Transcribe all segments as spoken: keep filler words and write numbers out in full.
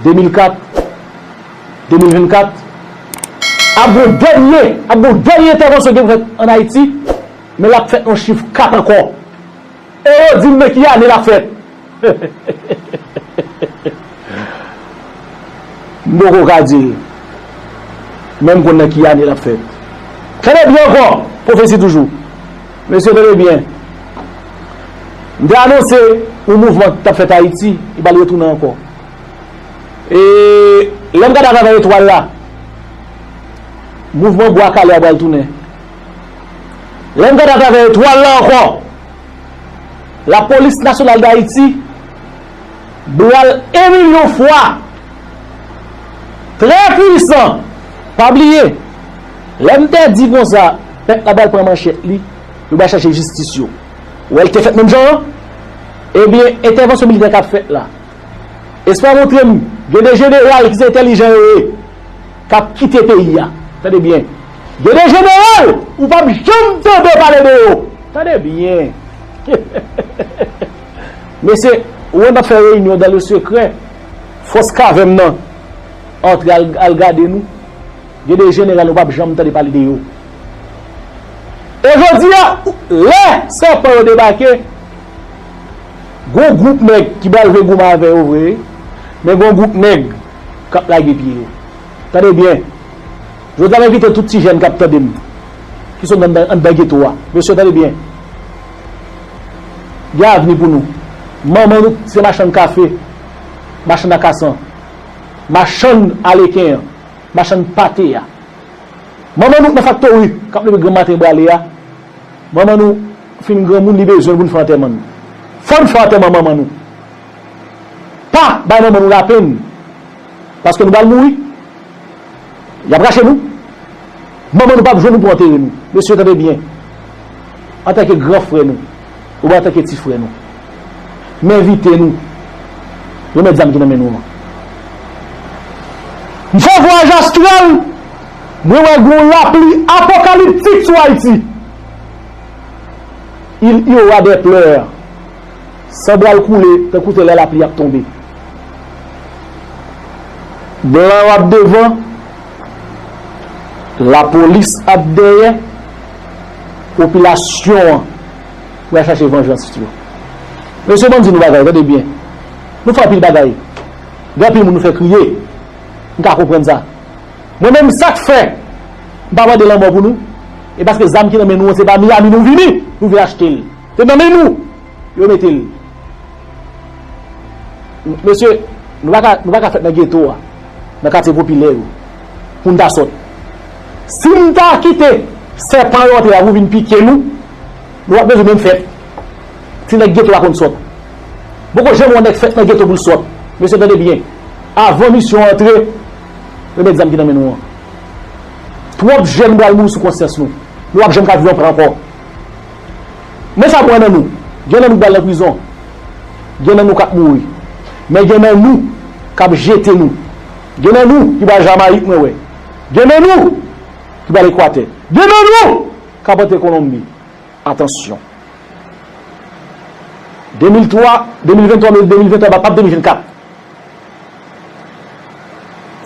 de mil kat, de mil vennkat, ap gon dènye, ap gon dènye entèvansyon ki pou fèt ann Ayiti, men l ap fèt nan chif kat ankò. E yo di m nan ki ane l ap fèt. M poko ka di l. Men m konn nan ki ane l ap fèt. Tande byen ankò, pwofesi toujou. Mesye, tande byen. M te anonse yon mouvman k t ap fèt Ayiti, li pral retounen ankò. E lè m gade atravè etwal la, mouvman Bwa Kale a pral tounen. Lè m gade atravè etwal la ankò, Lapolis Nasyonal d Ayiti pral en milyon fwa trè pwisan. Pa bliye, lè m te di konsa, pèp la pral pran manchèt li, yo pral chache jistis yo. Ou wè l te fèt menm jan an? Ebyen, entèvansyon militè k ap fèt la, Espwa montre m, gen de jeneral ki se entèlijan yo ye, k ap kite peyi a. Tande byen. Gen de jeneral, ou p ap janm tande pale de yo. Tande byen. Mesye, ou wè n ap fè reyinyon dans le secret. Fòs kavèm nan antre al, al gade nou. Gen de jeneral nou p ap janm tande pale de yo. E jodi a, lè sèpan yo debake, gon gwoup nèg ki pral vle goumen avè yo vre, men gon gwoup nèg k ap lage pye yo. Tande byen. Jodi a, m envite tout ti jèn k ap tande m, ki sot anndan, anndan geto a. Mesye, tande byen. Gen avni pou nou. Manman nou se machann kafe, machann akasan, machann aleken an, machann pate a. Manman nou k nan faktori, k ap leve granmaten brale a. Manman nou fin granmoun, li bezwen pou n fè antèman n. Fò n fè antèman manman nou. Pa bay manman nou lapenn. Paske nou pral mouri. Y ap rache nou. Manman nou p ap jwenn nou pou antere nou. Mesye, tande byen. Antanke gran frè nou, oubyen antanke ti frè nou, m envite nou remèt zam ki nan men nou an. M fè vwayaj astral, mwen wè gon lapli apokaliptik sou Ayiti. Il y aura des pleurs. San pral koule tankou tè lè lapli ap tonbe. Blan yo ap devan, lapolis ap dèyè, popilasyon an pral chache vanjans yo. Mesye, ban m di nou bagay, tande byen. Nou fè anpil bagay. Gen anpil moun nou fè kriye. M ka konprann sa. Mwen menm, sa k fè m pa mande lanmò pou nou, e paske zam ki nan men nou an, se pa Miami nou vini, nou vin achte l. Se nan men nou yo mete l. Mesye, nou pa ka, nou pa ka fèt nan geto a, nan katye popilè yo, pou n ta sòt. Si n ta kite sèpan yo antre la pou vin pike nou, nou p ap bezwen menm fèt. Ti nèg geto a konn sòt. Poko janm wè nèg fèt nan geto pou l sòt. Mesye, tande byen. Avan misyon an antre, remèt zam ki nan men nou an. Twòp jèn pral mouri sou konsyans nou. Nou p ap janm ka viv anpè ankò. Men sa m wè nan nou. Gen nan nou k pral nan prizon. Gen nan nou k ap mouri. Men gen nan nou k ap jete nou. Gen nan nou ki pral Jamayik, mwen wè. Gen nan nou ki pral Ekwatè. Gen nan nou k ap antre Kolonbi. Atansyon. De mil twa, de mil venntwa, de mil venntwa, p ap de mil vennkat.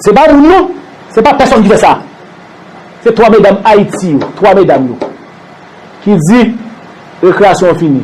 Se pa moun non, se pa pèsonn ki fè sa. Se twa medam Ayiti yo, twa medam yo, ki di rekreyasyon an fini.